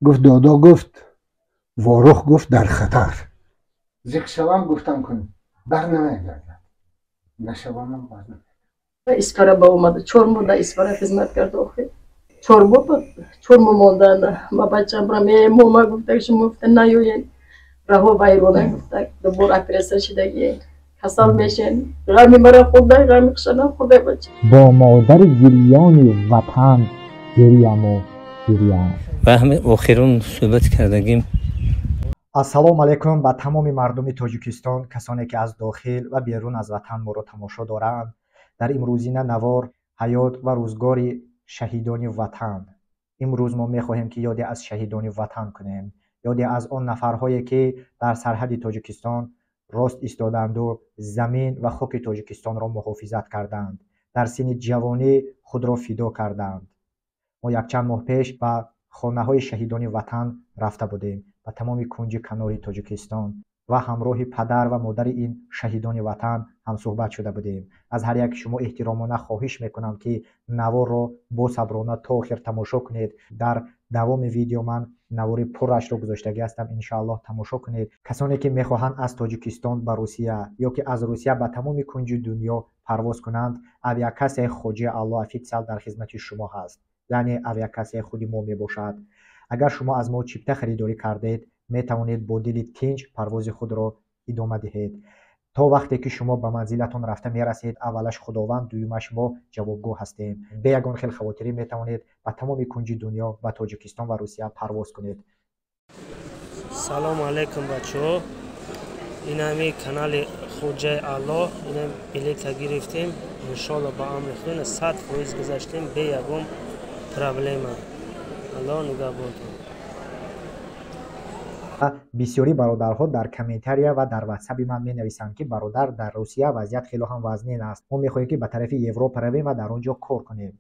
Гуфт дода, гуфт Ворух, гуфт дар хатар. Зиқ шавам, гуфтам кун бар намегардад, нашавамам бар намегардад. Исфара ба омада, 4 моҳ дар Исфара хизмат кард. Охир 4 моҳ буд, 4 моҳ мондан. Ма бачамра мемома гуфтак, шумо гуфта наёен, раҳо вайрона, гуфтак дубор операция шидагиен, касал мешен. Ғами мара хӯрдай, ғами хушанам хӯрдай бача. Бо модари гирёни ватан гирьяму гирьям. Ва ҳами охирон суҳбат кардагим. Ассалому алайкум ба тамоми мардуми Тоҷикистон, касоне ки аз дохил ва берун аз ватан моро тамошо доранд. Дар имрӯзина навор ҳаёт ва рӯзгори шаҳидони ватан. Имрӯз мо мехоҳем, ки ёде аз шаҳидони ватан кунем, ёде аз он нафарҳое, ки дар сарҳади Тоҷикистон рост истоданду замин ва хоки Тоҷикистонро муҳофизат карданд, дар синни ҷавонӣ худро фидо карданд. Мо якчанд моҳ пеш ба хонаҳои шаҳидони ватан рафта будем, ба тамоми кунҷи канори Тоҷикистон, ва ҳамроҳи падар ва модари ин шаҳидони ватан ҳамсӯҳбат шуда будем. Аз ҳар яки шумо эҳтиромона хоҳиш мекунам, ки наворро босаброна то охир тамошо кунед. Дар давоми видео ман навори пуррашро гузоштагӣ ҳастам, иншоаллоҳ тамошо кунед. Касоне ки мехоҳанд аз Тоҷикистон ба Русия ё ки аз Русия ба тамоми кунҷи дунё парвоз кунанд, авиакассаи Хоҷаи Алло Офитсиал дар хизмати шумо ҳаст, яъне авиакассаи худи мо мебошад. Агар шумо аз мо чипта харидорӣ кардед, метавонед бо дили тинҷ парвози худро идома диҳед. То вақте ки шумо ба манзилатон рафта мерасед, аввалаш Худованд, дуюмаш мо ҷавобгӯ ҳастем. Бе ягон хел хавотирӣ метавонед ба тамоми кунҷи дунё, ба Тоҷикистон ва Русия парвоз кунед. Салому алайкум, бачаҳо! Инами канали Хоҷаи Алло. Ина билета гирифтем, иншолло ба амри Худо 100% гузаштем бе ягон проблема. Алло нигаҳбонтон. Бисёри бародарҳо дар комментария ва дар ватсаби ман менависанд, ки бародар, дар Русия вазъият хело ҳам вазнин аст, мо мехоҳем, ки ба тарафи Европа равем ва дар он ҷо кор кунем.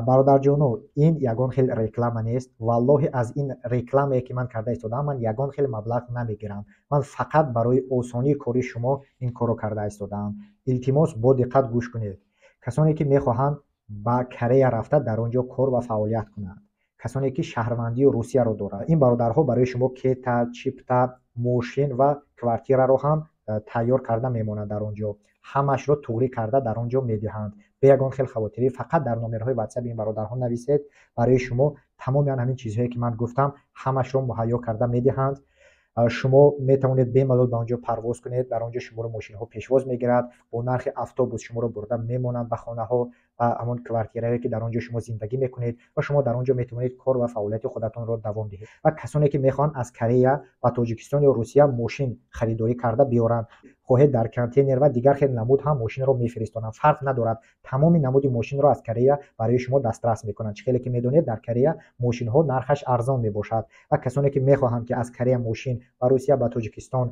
Бародарҷоно, ин ягон хел реклама нест. Валлоҳи, аз ин рекламае, ки ман карда истодаам, ман ягон хел маблағ намегирам. Ман фақат барои осонии кори шумо ин корро карда истодаам. Илтимос, бо диққат гӯш кунед. Касоне ки мехоҳанд ба Корея рафта, дар он ҷо кор ва фаъолият кунанд, касоне ки шаҳрвандии Русияро доранд, ин бародарҳо барои шумо кета, чипта, мошин ва квартираро ҳам тайёр карда мемонанд. Дар он ҷо ҳамашро туғрӣ карда дар он ҷо медиҳанд, бе ягон хел хавотирӣ. Фақат дар номерҳои ватсаби ин бародарҳо нависед, барои шумо тамоми ан ҳамин чизҳое, ки ман гуфтам, ҳамашро муҳайё карда медиҳанд. Шумо метавонед бемалол ба он ҷо парвоз кунед. Дар он ҷо шуморо мошинҳо пешвоз мегирад, бо нархи автобус шуморо бурда мемонанд ба хонаҳо ва ҳамон квартираое, ки дар он ҷо шумо зиндагӣ мекунед, ва шумо дар он ҷо метавонед кор ва фаъолияти худатонро давом диҳед. Ва касоне ки мехоҳанд аз Корея ба Тоҷикистон ё Русия мошин харидорӣ карда биёранд, хоҳед дар контейнер ва дигар хел намуд ҳам мошинро мефиристонанд, фарқ надорад. Тамоми намуди мошинро аз Корея барои шумо дастрас мекунанд. Чӣ хеле ки медонед, дар Корея мошинҳо нархаш арзон мебошад. Ва касоне ки мехоҳанд, ки аз Корея мошин ба Русия, ба Тоҷикистон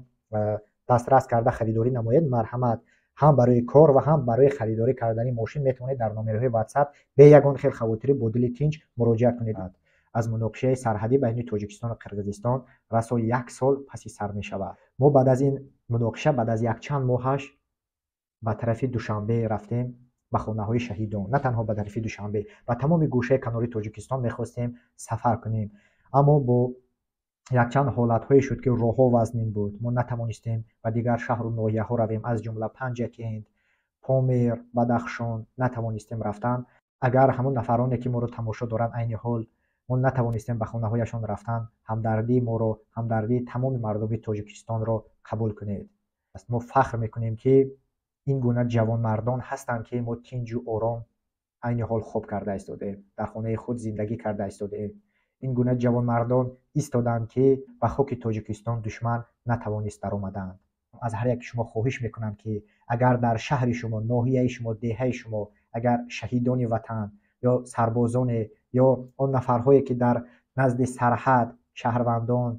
дастрас карда харидорӣ намоед, марҳамат, ҳам барои кор ва ҳам барои харидорӣ кардани мошин метавонед дар номерҳои ватсап бе ягон хел хавотирӣ, бо дили тинҷ муроҷиат кунед. Аз муноқишаи сарҳадӣ байни Тоҷикистону Қирғизистон расо як сол паси сар мешавад. Мо баъд аз ин муноқиша, баъд аз якчанд моҳаш ба тарафи Душанбе рафтем, ба хонаҳои шаҳидон. На танҳо ба тарафи Душанбе, ба тамоми гӯшаи канори Тоҷикистон мехостем сафар кунем, аммо бо якчанд ҳолатҳое шуд, ки роҳҳо вазнин буд, мо натавонистем ба дигар шаҳру ноҳияҳо равем, аз ҷумла Панҷакент, Помир, Бадахшон натавонистем рафтан. Агар ҳамон нафароне, ки моро тамошо доранд, айни ҳол мо натавонистем ба хонаҳояшон рафтан, ҳамдардии моро, ҳамдардии тамоми мардуми Тоҷикистонро қабул кунед. Мо фахр мекунем, ки ин гуна ҷавонмардон ҳастанд, ки мо тинҷу ором айни ҳол хоб карда истодаем, дар хонаи худ зиндагӣ карда истодаем. Ин гуна ҷавонмардон истоданд, ки ба хоки Тоҷикистон душман натавонист даромаданд. Аз ҳар яки шумо хоҳиш мекунам, ки агар дар шаҳри шумо, ноҳияи шумо, деҳаи шумо агар шаҳидони ватан ё сарбозоне ё он нафарҳое, ки дар назди сарҳад, шаҳрвандон,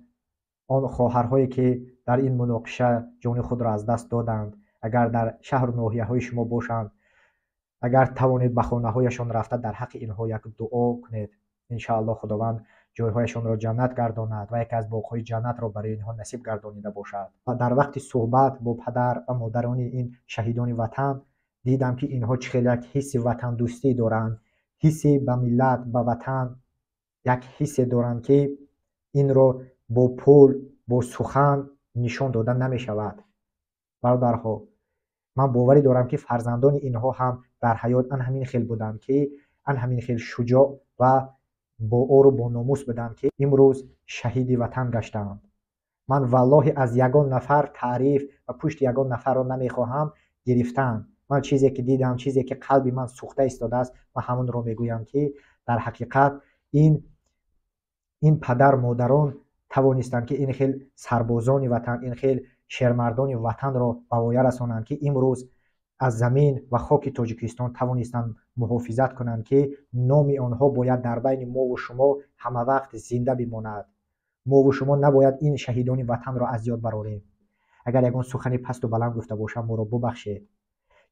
он хоҳарҳое, ки дар ин муноқиша ҷони худро аз даст доданд, агар дар шаҳру ноҳияҳои шумо бошанд, агар тавонед, ба хонаҳояшон рафта, дар ҳаққи инҳо як дуо кунед. Иншоалло, Худованд ҷойҳояшонро ҷаннат гардонад ва яке аз боғҳои ҷаннатро барои инҳо насиб гардонида бошад. Ва дар вақти суҳбат бо падар ва модарони ин шаҳидони ватан дидам, ки инҳо чӣ хел як ҳисси ватандӯстӣ доранд, ҳисси ба миллат, ба ватан як ҳиссе доранд, ки Инро бо пул, бо сухан нишон дода намешавад. Бародарҳо, ман боварӣ дорам, ки фарзандони инҳо ҳам дар ҳаёт ан ҳамин хел буданд, ки ан ҳамин хел шуҷоъ ва бо ору бо номус буданд, ки имрӯз шаҳиди ватан гаштаанд. Ман валлоҳи аз ягон нафар таъриф ва пушти ягон нафарро намехоҳам гирифтан. Ман чизе ки дидам, чизе ки қалби ман сӯхта истодааст, ман ҳамонро мегӯям, ки дар ҳақиқат ин падар модарон тавонистанд, ки ин хел сарбозони ватан, ин хел шермардони ватанро ба воя расонанд, ки имрӯз аз замин ва хоки Тоҷикистон тавонистанд муҳофизат кунанд, ки номи онҳо бояд дар байни мову шумо ҳамавақт зинда бимонад. Мову шумо набояд ин шаҳидони ватанро аз ёд барорем. Агар ягон сухани пасту баланд гуфта бошам, моро бубахшед.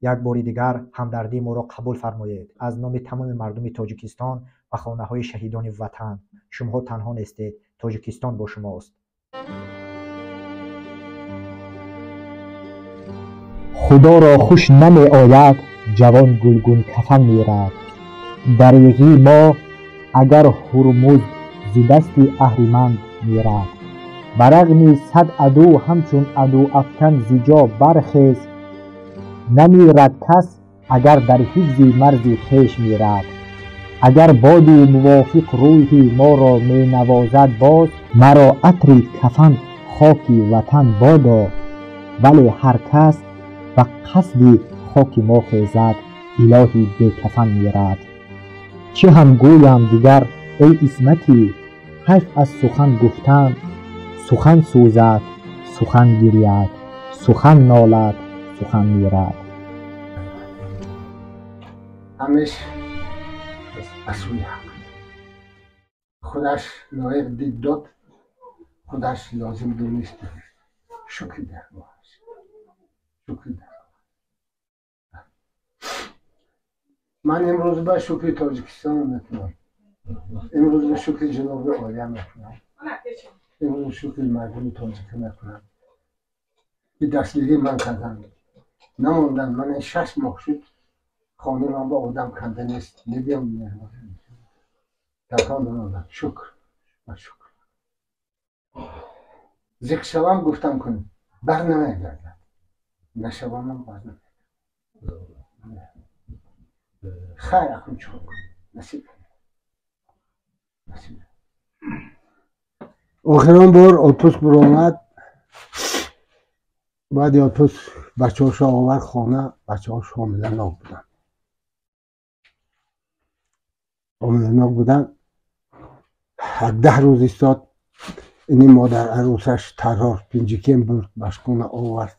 Як бори дигар ҳамдардии моро қабул фармоед. Аз номи тамоми мардуми Тоҷикистон ва хонаҳои шаҳидони ватан, шумоҳо танҳо нестед, Тоҷикистон бо шумост. Худоро хуш намеояд ҷавон гулгун кафан мерад. Дареғӣ мо агар Ҳурмуз зи дасти аҳриманд мерад. Ба рағми сад аду ҳамчун адуафкан зи ҷо бархез, намирад кас агар дар ҳифзи марзи хеш мерад. Агар боди мувофиқ рӯҳи моро менавозад боз, маро атри кафан хоки ватан бодо. Вале ҳар кас ба қасди хоки мо хезад, илоҳи бекафан мерад. Чӣ ҳам гӯям дигар эй исматӣ, ҳайф аз сухан гуфтан. Сухан сӯзад, сухан гиряд, сухан нолад, сухан мирад. Ҳамеш аз сӯи ҳақ худаш лоиқ дид дод, худаш лозим донист. Шукри даргоҳаш, шукри даргоҳ. Ман имрӯз ба шукри Тоҷикистон мекунам, имрӯз ба шукри ҷаноби олия мекунам, имрӯз шукри мардуми тоҷика мекунам, ки дастгирии ман карданд, намонданд. Ман 6 моҳ шуд хонаи ман ба одам канда нест, мебиям танҳо намондам. Шукр ва шукр. Зиқ шавам гуфтам кун бар намегардад, нашавамам бар намегардад. Хайр, акун чӣ кун, насиб насиб. Охирон бор отпуск буромад. Баъди отпуск бачаҳошо овард хона. Бачаҳош ҳомиланок буданд, ҳомиланок буданд. 10 рӯз истод. Ини модар арӯсаш таррор Пинҷикен бурд, башкона овард,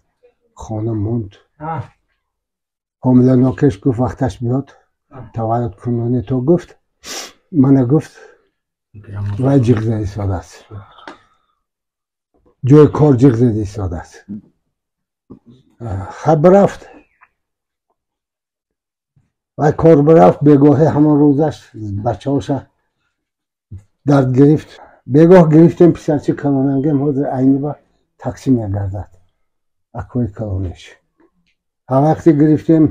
хона монд. Ҳомиланокеш гуфт вақташ биёд таваллуд куноне то гуфт, мана гуфт вай ҷиғ зада истодааст, ҷои кор ҷиғ зада истодааст. Хаб рафт, вай кор бирафт. Бегоҳе ҳамон рӯзаш бачаҳоша дард гирифт. Бегоҳ гирифтем писарчи калонангем, ҳозир айни ба такси мегардад акои калонеш. Ҳар вақте гирифтем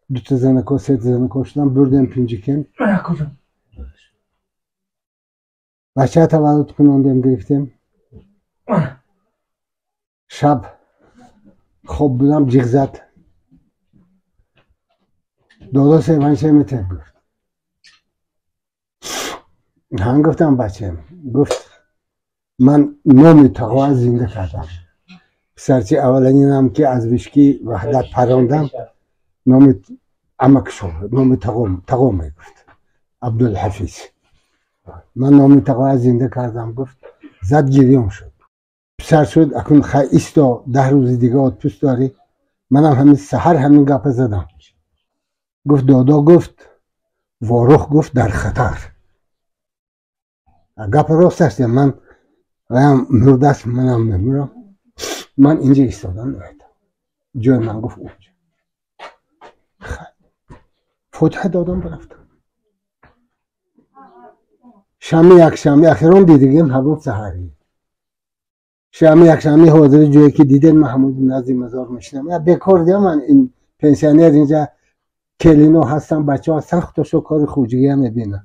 дута занако, сета занако шудам, бурдем Пинҷикен. Бача таваллуд кунондем, гирифтем. Шаб хоб будам, ҷиғ зад. Додо севанча метер гуфт. Ҳам гуфтам бачаем. Гуфт ман номи тағоа зинда кардам. Писарчи аввалинам ки аз вишки ваҳдат парондам, номи амакшо, номи тағо мегуфт, Абдулҳафиз. Ман номи тағоа зинда кардам, гуфт. Зад гирён шуд. Писар шуд, акун хай исто 10 рӯзи дига отпуск дорӣ. Манам ҳамин саҳар ҳамин гапа задам. Гуфт додо, гуфт Ворух, гуфт дар хатар. Гапа рост аст, ман ваям мурдааст, манам мемурам. Ман инҷа истодам наметавонам. Ҷои ман гуфт онҷа. Фотиҳа додам, рафтам. Шанбе якшанбе охирон дидигим ҳамон саҳарӣ. Шанбе якшанбе ҳозири ҷое ки дидед ман ҳамон назди мазор мешинам. Я бекор дия, ман ин пенсионер инҷа келино ҳастам, бачаҳо ҳастан, худошо кори хуҷигия мебинам.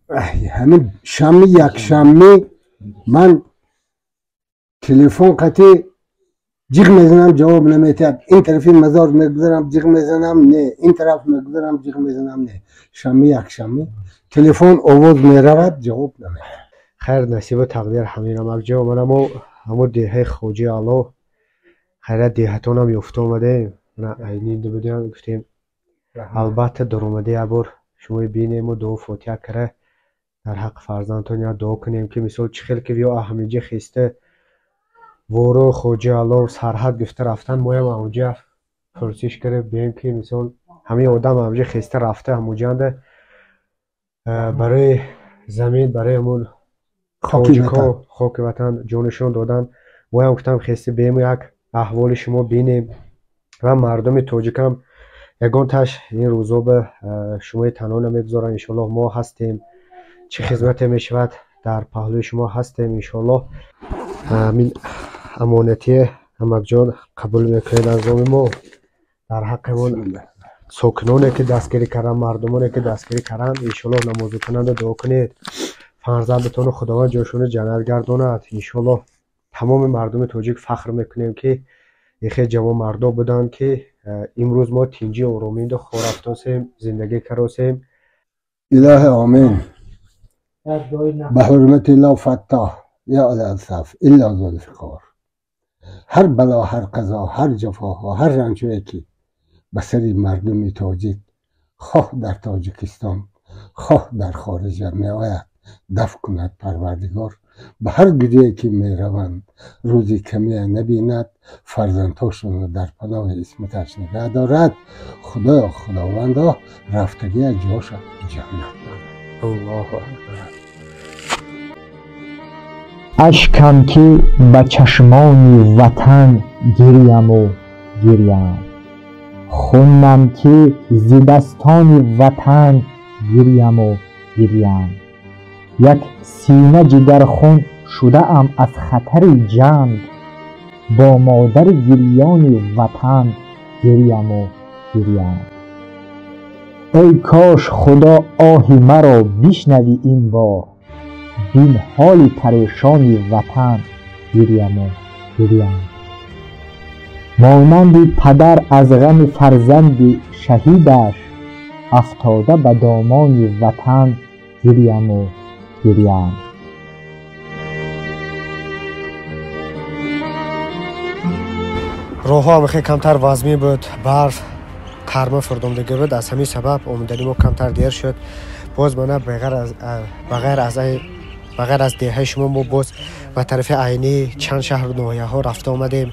Ҳамин шанбе, якшанбе ман телефон қати ҷиғ мезанам, ҷавоб наметиҳад. Ин тарафи мазор мегузарам, ҷиғ мезанам, не, ин тараф мегузарам, ҷиғ мезанам, не. Шанбе, якшанбе телефон овоз меравад, ҷавоб наметиҳад. Хайр, насибу тақдир ҳамин амакҷо. Мана мо ҳамун деҳаи Хоҷи Алло, хайрат, деҳатонам ёфта омадем. Мана айни будем, гуфтем, албатта даромада як бор шумои бинему дуо фотиҳа кара дар ҳаққи фарзандтон як дуо кунем, ки мисол чӣ хел ки ё ҳаминҷа хеста воро Хоҷи Алло сарҳад гуфта рафтан, моям ҳамунҷа пурсиш кара бием, ки мисол ҳамин одам ҳаминҷа хеста рафта, ҳамунҷанда барои замин, барои ҳамун тоҷико, хоки ватан ҷонашон додан. Моям гуфтам, хеста биему як аҳволи шумо бинем ва мардуми тоҷикам ягонташ ин рӯзо ба шумои танҳо намегузоранд. Иншоаллоҳ, мо ҳастем, чӣ хизмате мешавад, дар паҳлӯи шумо ҳастем, иншоаллоҳ. Ҳамин амонатие, амакҷон, қабул мекунед аз номи мо дар ҳаққимон сокиноне ки дастгирӣ карданд, мардумоне ки дастгирӣ карданд. Иншоаллоҳ, намозикунанда дуо кунед, фарзандатонро Худованд ҷойшонро ҷаннат гардонад, иншоаллоҳ. Тамоми мардуми тоҷик фахр мекунем, ки ихе ҷавонмардо буданд, ки имрӯз мо тинҷи оромиду хорафтосем, зиндагӣ каросем. Илоҳи омин. Ба ҳурмати ло фаттоҳ я аласаф илла зулфиқор, ҳар бало, ҳар қазо, ҳар ҷафоҳо, ҳар ранҷое ки ба сари мардуми тоҷик, хоҳ дар Тоҷикистон, хоҳ дар хориҷа меояд, дафт кунад Парвардигор. Ба ҳар гирие ки мераванд, рӯзи камия набинад, фарзандҳошонро дар паноҳи исматаш нигаҳ дорад. Худоё, Худовандо, рафтагия ҷоша ҷаннат. Аллоҳу акбар. Ашкам ки ба чашмони ватан гирьяму гирьям, хунам ки зи дастони ватан гирьяму гирьям. Як сина ҷигархун шудаам аз хатари ҷанг, бо модари гирёни ватан гирьяму гирьям. Эй кош, Худо, оҳи маро бишнавӣ ин бор, бин ҳоли парешони ватан гирьяму гирьям. Монанди падар аз ғами фарзанди шаҳидаш афтода ба домони ватан гирьяму гирьям. Роҳҳо ҳам хеле камтар вазмин буд, барф тарма фурдомдагӣ буд, аз ҳамин сабаб омадани мо камтар дер шуд. Боз мана ба ғайр аз деҳаи шумо мо боз ба тарафи Айнӣ, чанд шаҳру ноҳияҳо рафта омадем.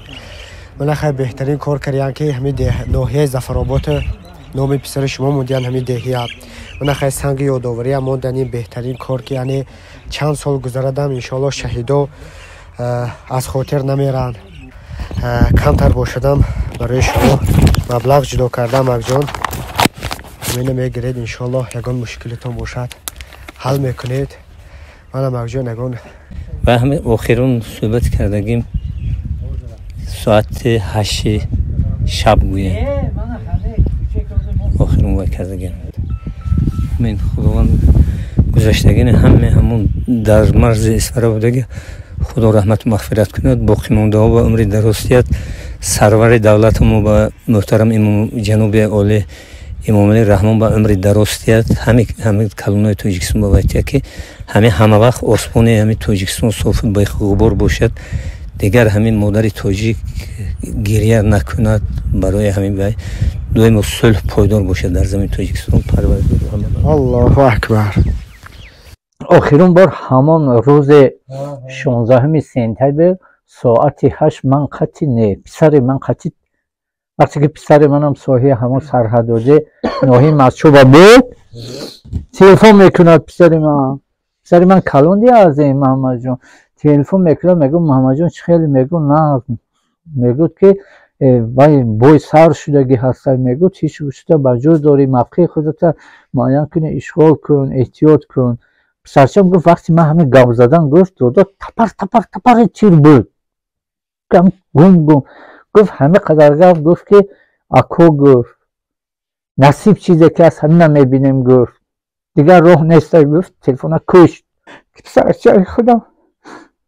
Мана хай, беҳтарин кор кардиян, ки ҳамин ноҳияи Зафаробод номи писари шумо мондиян, ҳамин деҳия. Мана хай, санги ёдовариам мондан. Ин беҳтарин кор, ки яъне чанд сол гузарадам, иншоаллоҳ, шаҳидо аз хотир намеранд. Камтар бошадам, барои шумо маблағ ҷудо кардам, акҷон, ҳамина мегиред. Иншоаллоҳ, ягон мушкилитон бошад, ҳал мекунед. Манам, акҷон, ягон Ва ҳамин охирон суҳбат кардагим соати 8-и шаб гӯем, охирон вай кардагим. Амин, Худованд гузаштагини ҳаме ҳамун дар марзи Исфара будаги Худо раҳмату мағфират кунад, боқимондаҳо ба умри дароз диҳад. Сарвари давлатамо ба муҳтарам ҷаноби олӣ Эмомалӣ Раҳмон ба умри дароз диҳад. Ҳами калонои Тоҷикистон ба вайтия, ки ҳами ҳама вақт осмони ҳами Тоҷикистон софу беғубор бошад. Дигар ҳамин модари тоҷик гирья накунад. Барои ҳамин вай доимо сулҳ пойдор бошад дар замини Тоҷикистон. Аллоҳу акбар. Охирин бор ҳамон рӯзи 16 сентябр соати 8 ман қати, не, писари ман қати, вақте ки писари манам соҳии ҳамон сарҳадоди ноҳияи Мазчуба буд, телефон мекунад писари ман. Писари ман калонди аз ин Муҳаммадҷон. Телефон мекунад, мегӯ: «Муҳаммадҷон, чӣ хеле?» Мегӯ: «На». Мегӯд, ки вай бой сар шудагӣ ҳаста. Мегӯд: «Ҳеҷ шуда ба ҷой дорӣ, мавқеи худата муайян кунӣ, ишғол кун, эҳтиёт кун». Писарчам гуфт: «Вақте ман ҳамин гап задан, — гуфт, — дода, тапар тапар тапари тир буд, гум гум». Гуфт, ҳамин қадар гап гуфт, ки ако, гуфт, насиб чизе ки аст, ҳамина мебинем, гуфт. Дигар роҳ нест, гуфт, телефона кушт. Писарчаи худам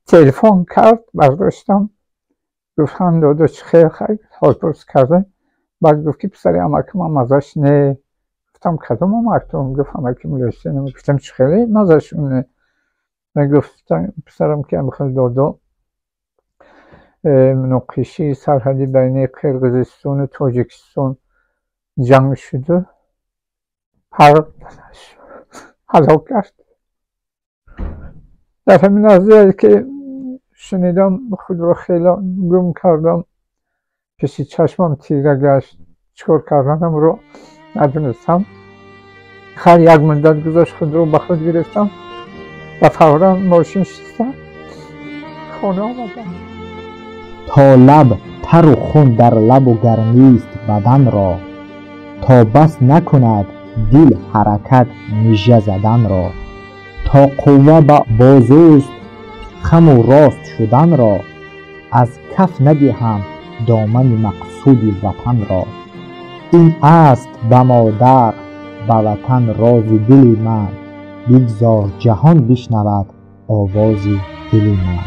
телефон кард, бардоштам. Гуфт ҳам додо чӣ хел, хайр, ҳолпурс кардем. Баъд гуфт ки писари амакам мазаш не. Гуфтам кадом амактон? Гуфт амаки Муллоҳусейн. Гуфтам чӣ хеле мазашон не? Гуфтам писарам ки амихел додо муноқишаи сарҳадӣ байни Қирғизистону Тоҷикистон ҷанг шуду ҳалок кард. Дар ҳамин лаҳзае ки шунидам худро хеле гум кардам, пеши чашмам тира гашт, чикор карданамро надонистам. Хайр, як муддат гузашт, худро ба худ гирифтам ва фавран мошин шистам, хона омадам. То лаб тару хун дар лабу гармист баданро, то бас накунад дил ҳаракат мижа заданро, то қувва ба бозуст хаму рост шуданро, аз каф надиҳам домани мақсуди ватанро. Ин аст ба модар, ба ватан рози дили ман, бигзор ҷаҳон бишнавад овози дили ман.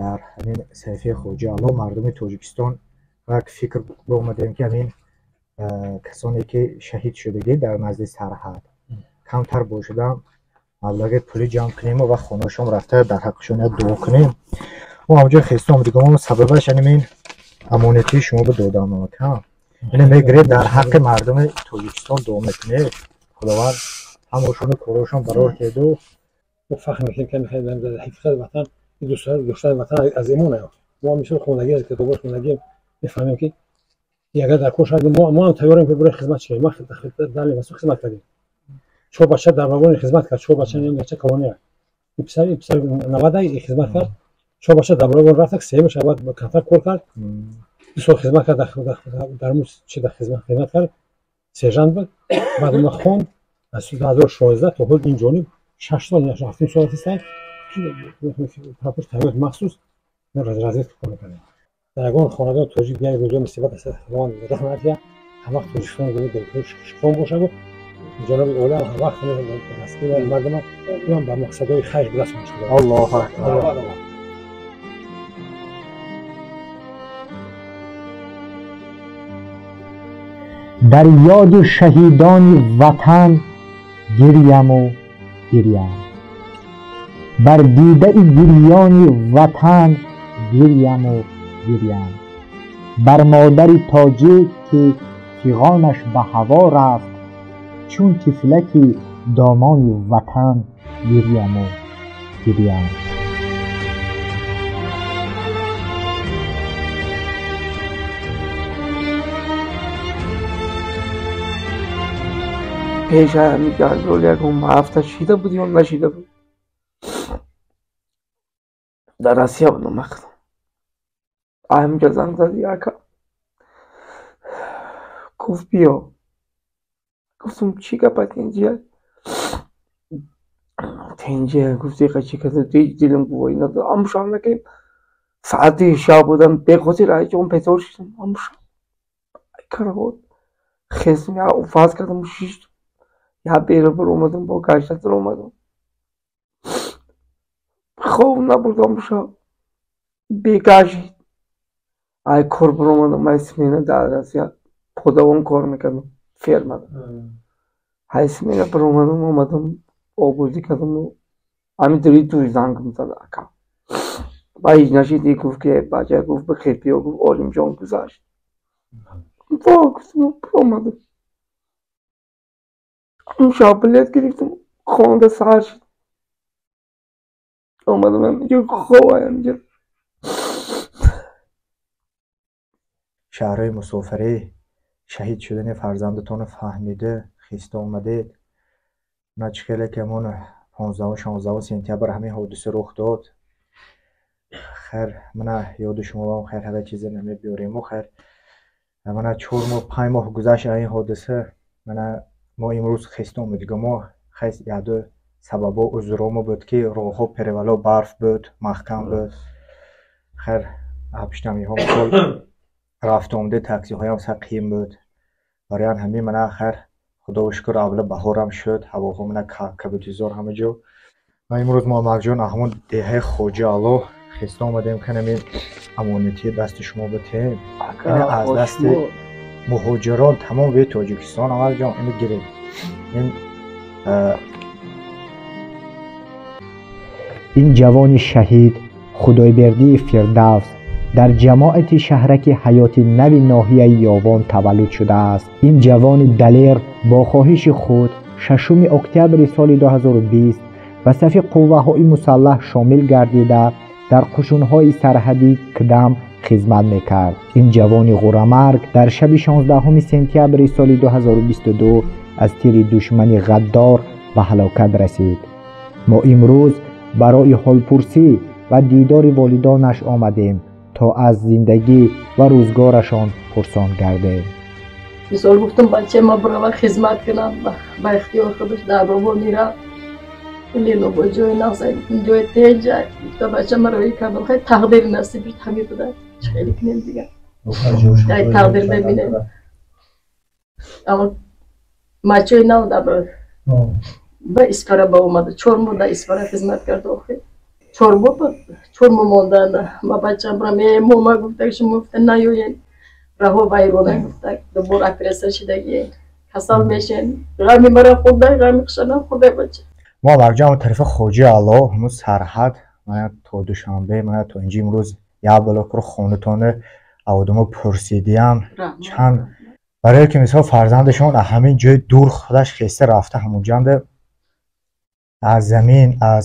Дар ҳамин саҳифаи Хоҷа Алло мардуми Тоҷикистон як фикр омадем ки ҳамин касоне ки шаҳид шудагӣ дар назди сарҳад камтар бошадам маблағи пулӣ ҷамъ кунему ва хонашон рафта дар ҳаққашон як дуо кунем. Мо ҳамҷо хестом дигам, сабабаш ҳамин амонатии шумо ба додам. Ина мегиред дар ҳаққи мардуми Тоҷикистон дуо мекунед, Худованд ҳамошону корошон барор теду. Мо фахр мекунем ки дар ҳақиқати ватан дӯстони ватан аз имон аё. Мо мисол хондагӣ аз китобҳо хондагӣ мефаҳмем ки агар дар кор шавад мо ҳам тайёрем ки барои хизмат шавем. Мо дар либосу хизмат кардем. Чор бача дар вагони хизмат кард, чор бача нем бача колония. Ин писар 90 хизмат кард, чор бача дар вагон рафт, сеюмаш аввал камтар кор кард. 2 сол хизмат кард, дар мус чи дар хизмат кард, сержант буд. Баъд ма хонд аз 2016 то ҳол ин ҷониб 6 сол, 7 сол аст прапор тайёр махсус разведка кор мекардем. Дар ягон хонадон тоҷик як рӯзо мусибат аст, Худованд раҳмат кунад, ҳамвақт Тоҷикистон шукрон бошад. Ҷаноби олӣ ҳам вақт дастгири мардума ӯам ба мақсадҳои хайр бирасонад. Аллоҳу акбар. Дар ёди шаҳидони ватан гирьяму гирьям, бар дидаи гирёни ватан гирьяму гирьям, бар модари тоҷик ки фиғонаш ба ҳаво рафт, чун тифлаки домони ватан гирьяму гирьям. Пеш ҳамин ҷанҷол ягон ҳафта шида буд ё нашида буд, дар Россия будам вақтам. Ҳаминҷа занг зад яка, гуфт биё. Гуфтам чӣ гапа тинҷия? Тинҷия гуфт иқа чӣ кардам, ҳеҷ дилам гувоҳӣ надод. Ҳамун шаб накем саати шаб будам, бехотир айҷон бедор шудам. Ҳамун шаб каравот хестам, я ваз кардам, шиштам, я берун омадам, бо гаштатон омадам. Хоб набурдам шаб, бегашт. Ай кор баромадам, ай смена дар Россия подавон кор мекардам, фермада. Ай смена баромадам, омадам, обозӣ кардам. Ҳамин дили дуй зангам зад ака. Ба ҳеҷ нашид, гуфт ки бача, гуфт бихел биё, гуфт Олимҷон гузашт. Во, гуфтам, омадам. Он шаб билет гирифтам, хонда саҳар шуд. Омадам ҳаминҷо, хоб ҳаминҷо. Шаҳрҳои мусофирӣ шаҳид шудани фарзандатонро фаҳмида хиста омадед. На чӣ хеле ки ҳамон 15-16 сентябр ҳамин ҳодиса рух дод. Хайр, мана ёди шумоам, хайр, ҳама чизе намебиёрему. Хайр, мана 4 моҳ, 5 моҳ гузашт ин ҳодиса. Мана мо имрӯз хеста омадига, мо хайр яду сабабо узромо буд, ки роҳҳо перевало барф буд, маҳкам буд. Хайр, пиштамиҳо мисол рафту омади таксиҳоям сар қиин буд. Барои ҳамин мана хайр, худоро шукр, аввала баҳорам шуд, ҳавоҳо мана кабутизор ҳама ҷо. Ва имрӯз мо Амакҷон ҳамон деҳаи Хоҷа Алло хеста омадем, канами амонатии дасти шумо битем. Ина аз дасти муҳоҷирон тамом ве Тоҷикистон, Амакҷон, ину гирем. Ин ҷавони шаҳид Худойбердии Фирдавс дар ҷамоати шаҳраки Ҳаёти Нави ноҳияи Ёвон таваллуд шудааст. Ин ҷавони далер бо хоҳиши худ 6 октябри соли 2020 ба сафи қувваҳои мусаллаҳ шомил гардида, дар қушунҳои сарҳадии Кдам хизмат мекард. Ин ҷавони ғурамарг дар шаби 16 сентябри соли 2022 аз тири душмани ғаддор ба ҳалокат расид. Мо имрӯз барои ҳолпурсӣ ва дидори волидонаш омадем, то аз зиндагӣ ва рӯзгорашон пурсон гардем. Мисол гуфтам, бачаи ма барава хизмат кунад, ба ихтиёр худаш дар бобо мерафт. Ленобо ҷои нағз, ҷои теҷа. Гуфта бача маро ӣ кардам, хай тақдири насибиш ҳамин буда, чӣ хеле кунем дигар. Ай тақдир мебинем. Аммо мачои нав дар ба Исфара ба омада, 4 моҳ дар Исфара хизмат кард охир. 4 моҳ буд, 4 моҳ мондан. Ма бачам барам, э мома гуфта, шумо гуфта наёен. Раҳо вайрона гуфта, дубор оператсия шидагиен. Касал мешен. Ғами мара хӯрда, ғами хушана хӯрда бача. Мо Амакҷон тарафи Хоҷа Алло, ҳамун сарҳад, мана то Душанбе, мана то инҷа имрӯз як блокро хонатона одамро пурсидиям. Чанд барое ки мисол фарзандашон аз ҳамин ҷои дур худаш хеста рафта ҳамонҷанда аз замин, аз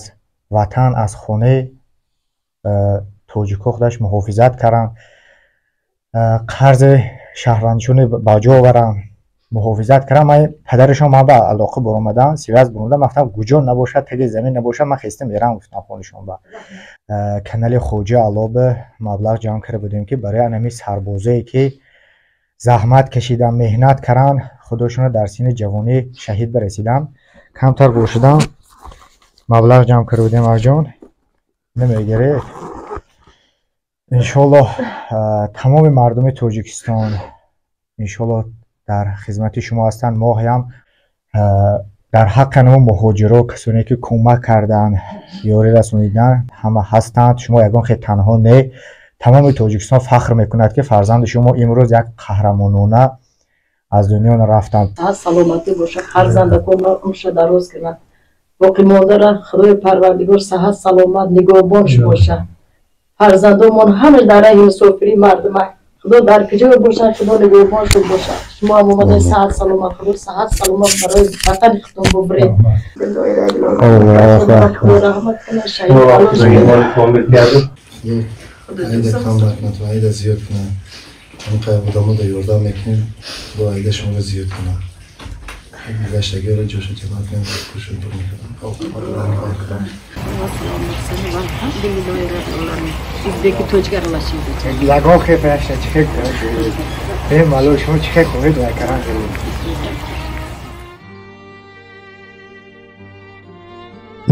ватан, аз хонаи тоҷикҳо худаш муҳофизат карданд, қарзи шаҳрвандишонро ба ҷо оваранд, муҳофизат кардам. Ман падарашон ман ба алоқа баромадам, связ баромадам, ман гуфтам куҷо набошад, таги замин набошад, ман хеста мерам, гуфтам хонашон ба канали Хоҷа Алло ба маблағ ҷамъ карда будем, ки барои ҳамин сарбозое ки заҳмат кашидан, меҳнат карданд, худошонро дар синни ҷавонӣ шаҳид барасиданд, камтар бошидан маблағ ҷамъ карда будем. Арҷон, намегиред? Иншоаллоҳ тамоми мардуми Тоҷикистон иншоаллоҳ дар хизмати шумо ҳастанд. Мо ҳам дар ҳаққи ҳамон муҳоҷиро, касоне ки кӯмак карданд, ёрӣ расониданд, ҳама ҳастанд. Шумо ягон хел танҳо не. Тамоми Тоҷикистон фахр мекунад, ки фарзанди шумо имрӯз як қаҳрамонона аз дунё рафтанд. Саломатӣ бошад, фарзандакон умрша дароз кунад, боқимондара Худои Парвардигор саҳат саломат нигоҳбонш бошад. Фарзандомон ҳама дар раҳи мусофирӣ мардумак, Худо дар куҷо бошад, Худо нигоҳбоншон бошад. Шумо ҳам омадаи саҳат саломат, Худо саҳат саломат барои ватани худтон бубред. Худо раҳмат кунад, шаҳид айда кам накунад ва айда зиёд кунад. Ҳамқай одамода ёрдам мекунем, Худо айда шуморо зиёд кунад. Гузаштагиро ҷоша ҷабат кунад, кӯшиш мекунам. Ягон хел фаҳша чӣ хел бемалол шумо чӣ хел хоҳед вай кардан.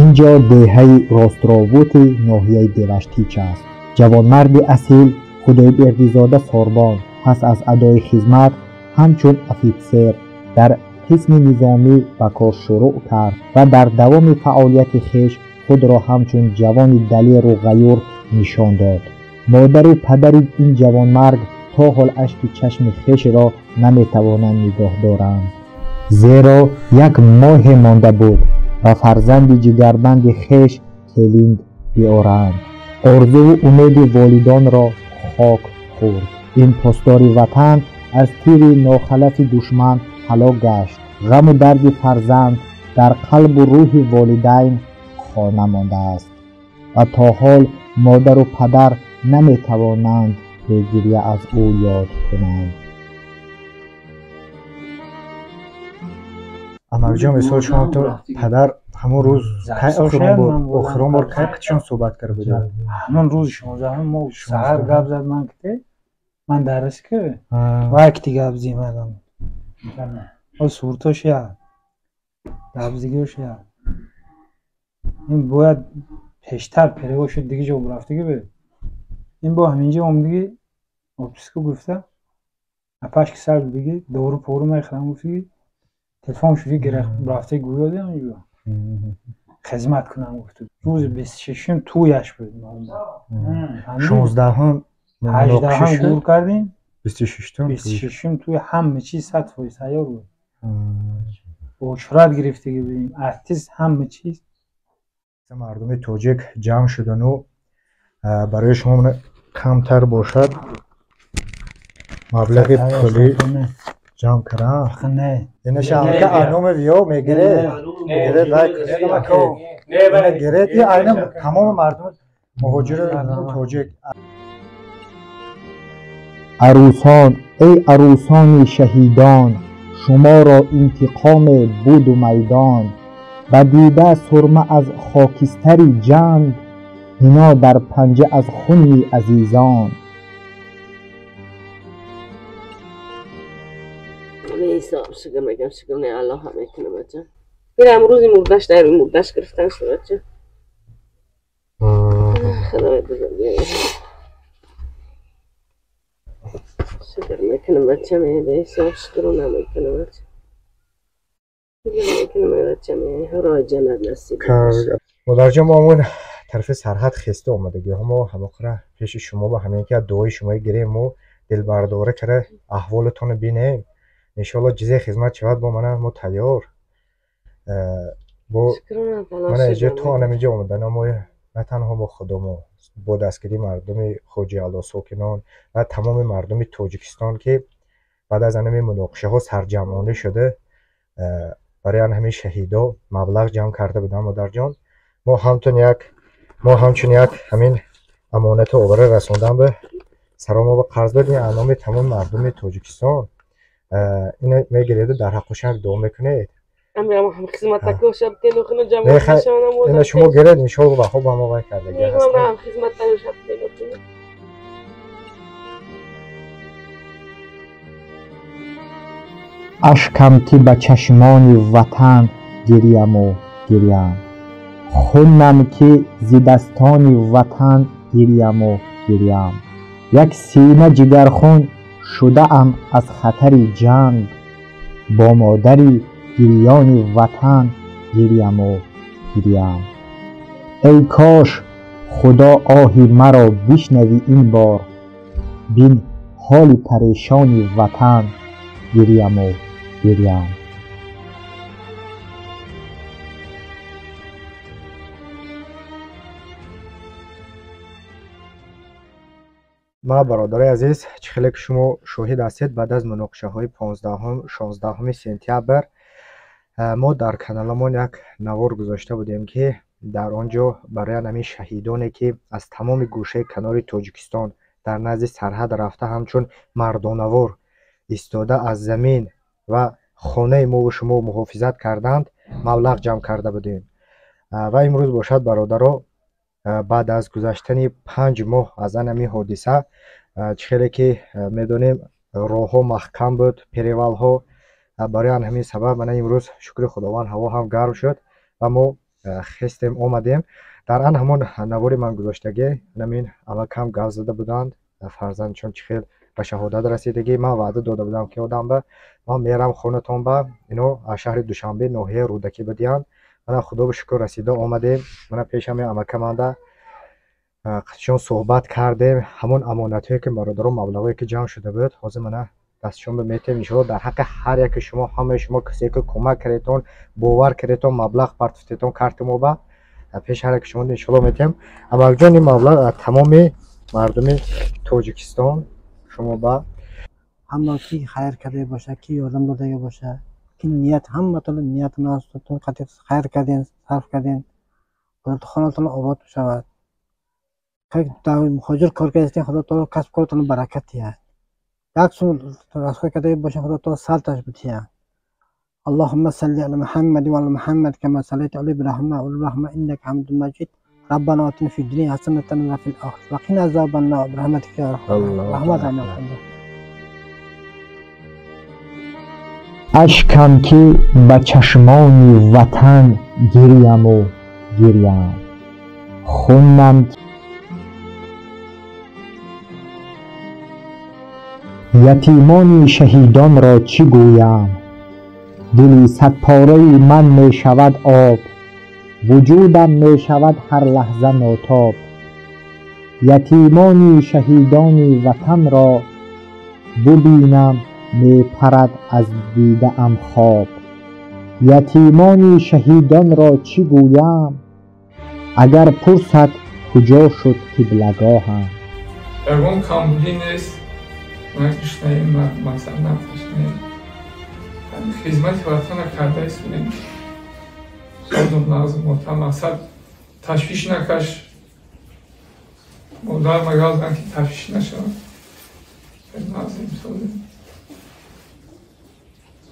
Инҷо деҳаи Ростровути ноҳияи Деваштич аст. Ҷавонмарди асил Худойбердизода Сорбон пас аз адои хизмат ҳамчун офитсер дар қисми низомӣ ба кор шурӯъ кард ва дар давоми фаъолияти хеш худро ҳамчун ҷавони далеру ғаюр нишон дод. Модару падари ин ҷавонмарг то ҳол ашки чашми хешро наметавонанд нигоҳ доранд, зеро як моҳе монда буд ва фарзанди ҷигарбанди хеш келинд биоранд. Орзуву умеди волидонро хок хӯрд. Ин посдори ватан аз тири нохалафи душман ҳалок гашт. Ғаму дарди фарзанд дар қалбу рӯҳи волидайн хона мондааст ва то ҳол модару падар наметавонанд бегиря аз ӯ ёд кунанд. Амакҷон, мисол шумо то падар Ҳамон рӯз кай охирон бор кай қачон суҳбат карда будед? Ҳамон рӯзи 16 мо саҳар гап зад ман ките ман дарс ки вақти гап зимадам. О суртош я гапзигиш я. Ин бояд пештар перевод шуд диги ҷо рафтаги буд. Ин бо ҳаминҷо омдиги отпуск гуфта апаш ки сар диги дору пору мехӯрам гуфтиги телефон шуди рафта гӯёди ҳаминҷо. Хизмат кунам гуфт. Рӯзи 26-ум тӯяш буд. 16-ум 18-ум гур кардем. 26-ум 26-ум тӯи ҳама чиз 100% тайёр буд. Очурат гирифтаги будем. Артист ҳама чиз. Мардуми тоҷик ҷамъ шудану барои шумо камтар бошад маблағи пулӣ ҷамъ кардам. Инаша алка аноме виё мегиред. Мегиред лайк кунед. Гиред и айна тамоми мардуми муҳоҷири тоҷик. Арӯсон, эй арӯсони шаҳидон, шуморо интиқоме буду майдон. Ба дида сурма аз хокистари ҷанг, ҳино дар панҷа аз хуни азизон. ҳисоб шукр мегам, шукр не Аллоҳ мекунам бача. Ин рӯзи мурдаш дар мурдаш гирифтан шуд бача. Худои бузург. Шукр мекунам бача, ме бе ҳисоб шукр намекунам бача. Модарҷон, мо ҳамон тарафи сарҳад хеста омадагиҳо, мо ҳамоқра пеши шумо ба ҳамин ки дуои шумои гирем, мо дилбардора кара аҳволатонро бинем. Иншоалло ҷизе хизмат шавад бо мана мо тайёр. Бо мана иҷо то анамиҷо омадана мо на танҳо мо худомо бо дастгирии мардуми Хоҷиало сокинон ва тамоми мардуми Тоҷикистон ки баъд аз анами муноқишаҳо сарҷамъонӣ шуда барои ҳамин шаҳидо маблағ ҷамъ карда будам. Модарҷон, мо ҳамчун як ҳамин амонату овара расондан ба саромо ба қарз додем аз номи тамоми мардуми Тоҷикистон. Ино мегиреду дар ҳаққушам дуо мекунед. Ина шумо гиред, иншоалло ваҳо ба мо вай кардаги ҳастем. Ашкам ки ба чашмони ватан гирьяму гирьям, хунам ки зи дастони ватан гирьяму гирьям. Як сина ҷигархун шудаам аз хатари ҷанг, бо модари гирёни ватан гирьяму гирьям. Эй кош худо оҳи маро бишнавӣ ин бор, бин ҳоли парешони ватан гирьяму гирьям. Ма бародарои азиз, чӣ хеле ки шумо шоҳид ҳастед, баъд аз муноқишаҳои 15-16 сентябр мо дар каналамон як навор гузошта будем ки дар он ҷо барои ҳамин шаҳидоне ки аз тамоми гӯшаи канори Тоҷикистон дар назди сарҳад рафта ҳамчун мардонавор истода аз замин ва хонаи мову шумо муҳофизат карданд, маблағ ҷамъ карда будем. Ва имрӯз бошад бародаро, баъд аз гузаштани 5 моҳ аз ан ҳамин ҳодиса, чӣ хеле ки медонем роҳҳо маҳкам буд, перевалҳо, барои ан ҳамин сабаб мана имрӯз шукри Худованд ҳаво ҳам гарм шуд ва мо хестем омадем. Дар ан ҳамон навори ман гузоштагӣ ҳамин амакам гап зада буданд, фарзандчон чӣ хел ба шаҳодат расидагӣ. Ман ваъда дода будам ки одам ба ман мерам хонатон ба ино аз шаҳри Душанбе ноҳияи Рӯдакӣ будиянд. Мана худо ба шукр расида омадем. Мана пешами амакаманда қачон суҳбат кардем. Ҳамон амонатҳое ки бародаро маблағое ки ҷамъ шуда буд, ҳозир мана дастшон биметем. Иншоалло дар ҳаққи ҳар яки шумо, ҳамаи шумо касе ки кӯмак кардетон, бовар кардетон, маблағ партофтетон карти мо ба пеш ҳар яки шумо иншоалло метем. Амакҷон, ин маблағ аз тамоми мардуми Тоҷикистон шумо ба ҳама ки хайр карда боша, ки ёрдам додага боша, ки ният ҳаматон ниятон астон қатъ хайр карден, сарф карден, Худо хонатон обод шавад. Дар муҳоҷир кор кардастен, Худо таоло касб кортон баракат диҳад. Як сум расход карда боша, Худо таоло салташ бидиҳад. اللهم صل على محمد وعلى محمد كما صليت على إبراهيم وعلى إبراهيم إنك حميد مجيد. ربنا آتنا في الدنيا حسنة وفي الآخرة وقنا عذاب النار برحمتك يا أرحم الراحمين. اشکم که به چشمان وطن گریم و گریم، خونم یتیمان شهیدان را چی گویم؟ دلی صدپاره من می شود آب، وجودم می شود هر لحظه ناتاب. یتیمان شهیدان وطن را ببینم می پرد از دیده ام خواب. یتیمان شهیدان را چی گویم؟ اگر پرسد کجا شد قبلگاهم؟ ягон камбудӣ нест, накишнаем, мақсад наташнаем, хизмати ватана карда истодем. Созум нағз мота мақсад ташвиш накаш, модар магаздан ки ташвиш нашавад. Нағзем созем.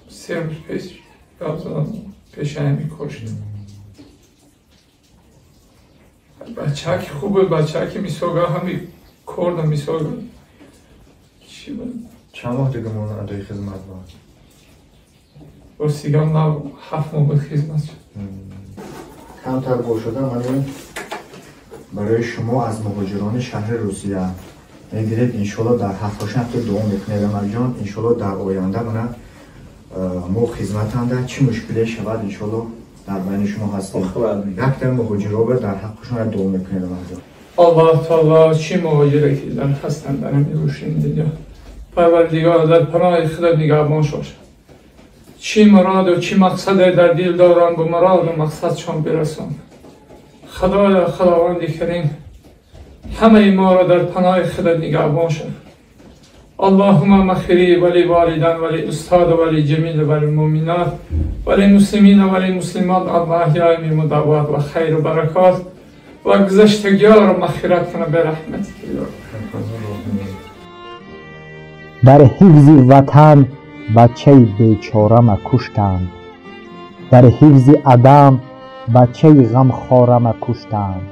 3 рӯз пеш гап задам, пешаами кор шудам. Бачаки хуб буд, бачаки мисолга ҳами корда мисолга чӣ буд. Чанд моҳ дига монда адои хизмат буд? Ростигам на 7 моҳ буд хизмат шуд. Камтар бошуда ман барои шумо аз муҳоҷирони шаҳри Русия мегиред. Иншолло дар ҳаққошон ҳатто дуо мекунед Амалҷон. Иншолло дар оянда мана мо хизматанда чӣ мушкиле шавад иншолло дар байни шумо ҳастем. Якта муҳоҷиро дар ҳаққошон дуо мекунед Амалҷон. Аллоҳ таоло чӣ муҳоҷире ки дар ҳастанд дар ҳамин рӯшини дунё, Парвардигор дар паноҳи худат нигаҳбон бошад. Чӣ муроду чӣ мақсаде дар дил доранд, ба муроду мақсадшон бирасон. Худоё Худованди карим ҳамаи моро дар паноҳи худат нигаҳбон шав. اللهم مغفری ولی والدان ولی استاد ولی جمیل ولی مؤمنات ولی مسلمین ولی مسلمات الاحیاء مدوات و خیر و برکات و گذشتگی‌ها را مغفرت کنه به رحمت. در حفظ وطن بچه بیچاره ما کشتند، در حفظ عدم بچه غمخواره ما کشتند،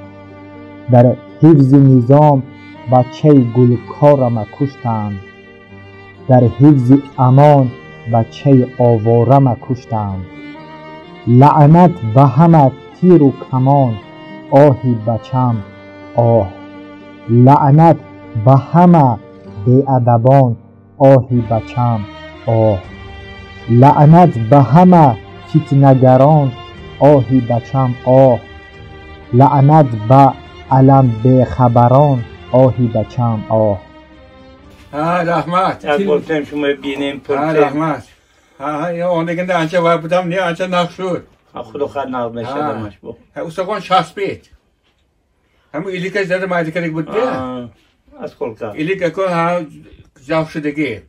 در حفظ نظام بچه گلکار ما کشتند، در حفظ امان بچه آواره ما کشتند. لعنت به همه تیر و کمان، آهی بچم آه. لعنت به همه بی‌ادبان، آهی بچم آه. لعنت به همه فتنه‌گران، آهی بچم آه. لعنت به علم بی‌خبران، آهی بچم آه. ها رحمت. یک گفتم شما بینیم پرسیم. ها رحمت. ها یا آن دیگه آنچه وای بودم نه آنچه نقش شد. خدا خیر نقش نشد مش بو. استخوان چسبید. همون ایلیکش زده مایده بود ده. از کلکا. ایلیک که ها جاف شدگی.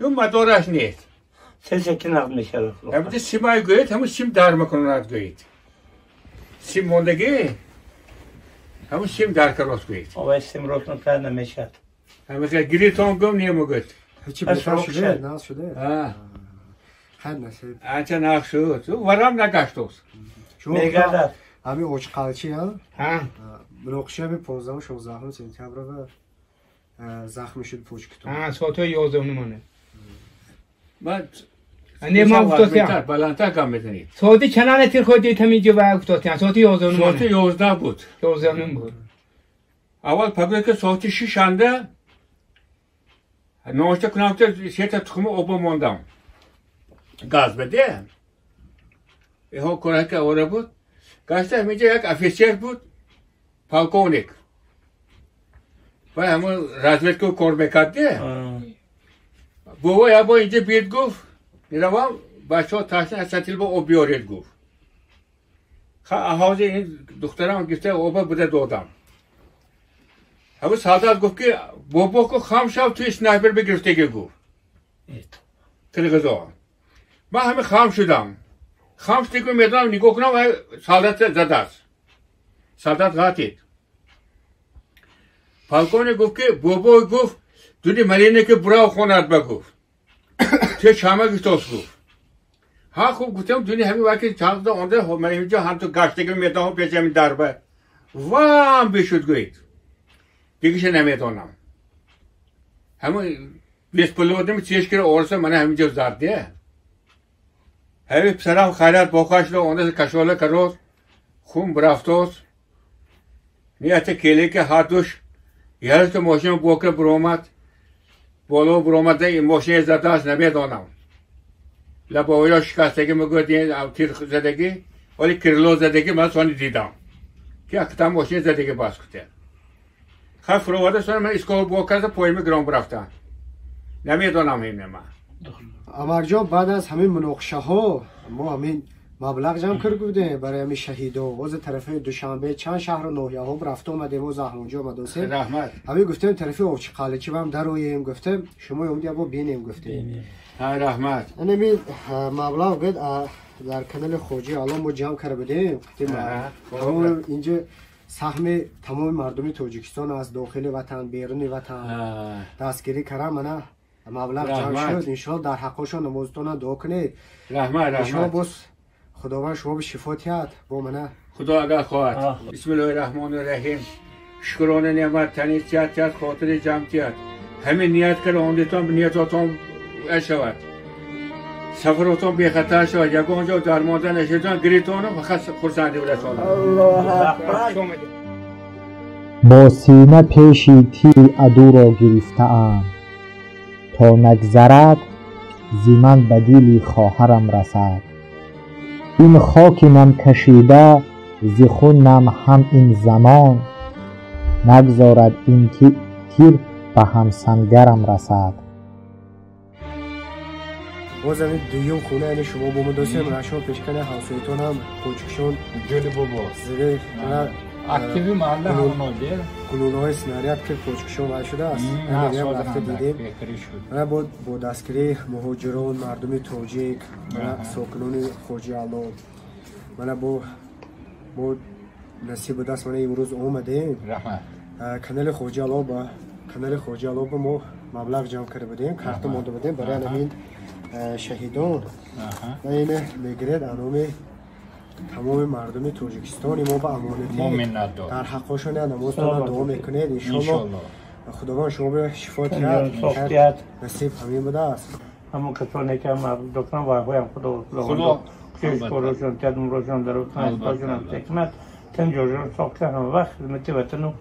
یو مدارش نیست. سه که نقش میشه. همون سیمای گوید همون سیم در میکنند گوید. سیم موندگی. همون سیم در کراس گوید. آوای سیم روتون کار نمیشد. همون که گریتون گم نیمو گوید. هیچی بهتر شده، نقص شده. خیر نصیب. آنچه نقص شد. ورم نگشتوس. میگردد. همین اوج قلچی ها؟ ها. مناقشه به 15 و 16 سپتامبر و زخمی شد پوچکتون. ها ساعت 11 نمونه. من نه ما افتادیم. بلندتر گام میزنید. ساعت چند تیر خود دیدم اینجا و افتادیم. ساعت 11 نمونه. ساعت 11 بود. 11 بود. اول پگوی که ساعت 6 انده نوشته کنم که سه تا تخم آب ماندم. گاز بده. ایها کره که اوره بود. گشته اینجا یک افیسر بود. پالکونیک. و همون رزویت کار میکرده. بابا یا با اینجا بیاد گفت میروم بچه ها تشنه از سطیل با آب بیارید گفت. خب این دخترم گفته آب بوده دادم. همون سعادت گفت که بابا که خام شد توی سنایپر بگرفته که گفت. تلگزا. من همه خام شدم. خام شده که میدونم نگاه کنم و سعادت زده است. سعادت غاتید. پالکونه گفت که بابا گفت دونی ملینه که براو خونت بگفت. چه چامه گفتاس گفت. ها خوب گفتم دونی همین وقتی چند تا آنده من اینجا هم تو گشتگی میدم پیش همین دربه وام بشد گوید دیگه چه نمیدونم همون بیس پلودم چیش کرد اورسه من همینجا زرده همین پسرم خیرات بخواش رو آنده کشوله کرد خون برافتوس نیت کلی که هاتوش یارش تو ماشین بوکر برومد بالا برومد این ماشین زده است نمیدونم لباویا شکستگی میگوید این تیر زدگی ولی کرلو زدگی من سانی دیدم که اکتا ماشین زدگی باز کته خب فرواده سانی من اسکول بوکر پایمی گرام برفتن نمیدونم این من امرجان بعد از همین مناقشه ها ما همین مبلغ جمع کرده بودیم برای همین شهیدا باز طرف دوشنبه چند شهر و ناحیه ها رفته اومدیم و زهرونجا اومدیم رحمت همین گفتیم طرف آبچی قلعه‌چی هم درویم گفتیم شما اومدی با بینیم گفتیم رحمت این مبلغ گفت در کانال خوجی الان ما جمع کرده بودیم گفتیم اینجا سهم تمام مردم تاجیکستان از داخل وطن بیرون وطن دستگیری کردم من مبلغ جمع شد ان شاء الله در حقشون نمازتون دعا کنید رحمت رحمت باز خداوند شما به شفا تیاد با منه خدا اگر خواهد بسم الله الرحمن الرحیم شکرانه نعمت تنی تیاد تیاد خاطر جمع تیاد همین نیت کرد آمدتان به نیتاتان شود سفراتان بی خطر شود یگان جا درمانده نشدن گریتان و فقط خرسندی برسانم الله اکبر با سینه پیشی تیر عدو را گرفته ام تا نگذرد ز من به دل خواهرم رسد این خاک نم کشیده ز خونم هم این زمان نگذارد این تیر به همسنگرم رسد باز همین دویم خونه یعنی شما با ما دوستیم رشان پیشکنه همسایتون هم کوچکشون جلی بابا زده اکتیوی محله همون ده گلوله های سناریت که کوچکشون وای شده است هم رفته دیدیم با دستگیری مهاجران مردم تاجیک ساکنان خوجی علا من با نصیب دست من امروز اومدیم کانال خوجی علا با کانال خوجی علا با ما مبلغ جمع کرده بودیم کارت مونده بودیم برای همین شهیدان و اینه میگیرد انوم تمام مردم تاجیکستان ما به امانتی در حقشون نمازتون دعا میکنید ان شاء الله خداوند شما به شفا تیاد نصیب همین بوده است همون کسانی که دکتر و هم خدا خدا کارشون تیاد روشون در وطن حکمت تنجوشون ساخته هم وقت خدمت وطن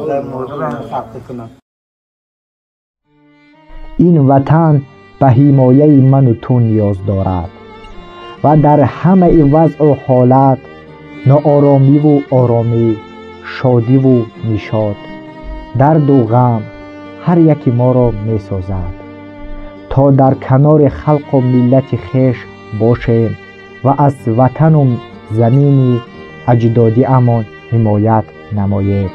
در مردم حق کنند این وطن به حمایه من و تو نیاز دارد و در همه وضع و حالت ناآرامی و آرامی شادی و نشاط درد و غم هر یکی ما را می سازد تا در کنار خلق و ملت خویش باشیم و از وطن و زمین اجدادی امان حمایت نماییم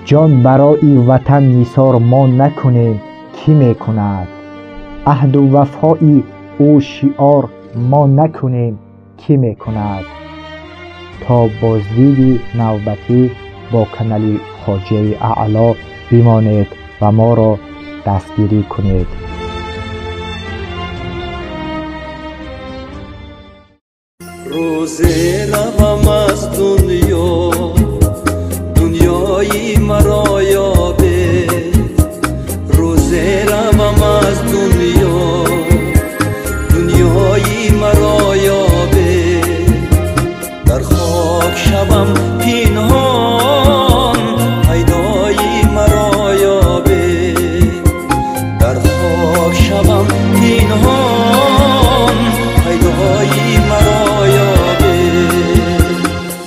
جان برای وطن نثار ما نکنیم کی می کند عهد و وفای او شعار ما نکنیم کی می کند تا بازدید نوبتی با کانال خواجه اعلی بمانید و ما را دستگیری کنید. روزی روم از دنیا دنیایی مرا یابه روزی روم از دنیا دنیایی مرا یابه در خاک شوم پنهان پیدایی مرا یابه در خاک شوم پنهان پیدایی مرا یابه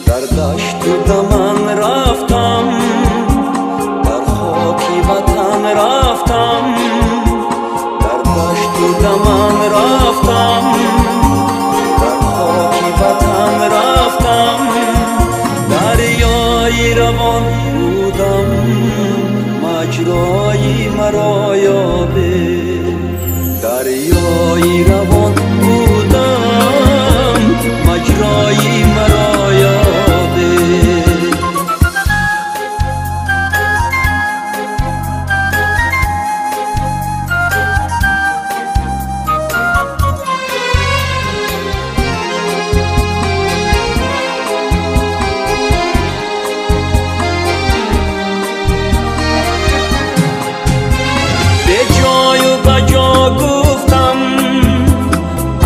در دشت و دمن رفتم در خاک وطن رفتم در دشت و دمن رفتم در خاک وطن رفتم.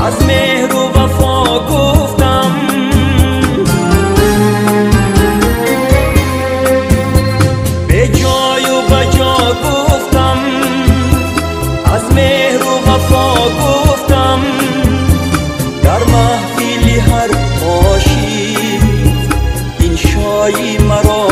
аз меҳру вафо гуфтам. Беҷою баҷо гуфтам, аз меҳру вафо гуфтам. Дар маҳфили ҳар ошиқ иншои маро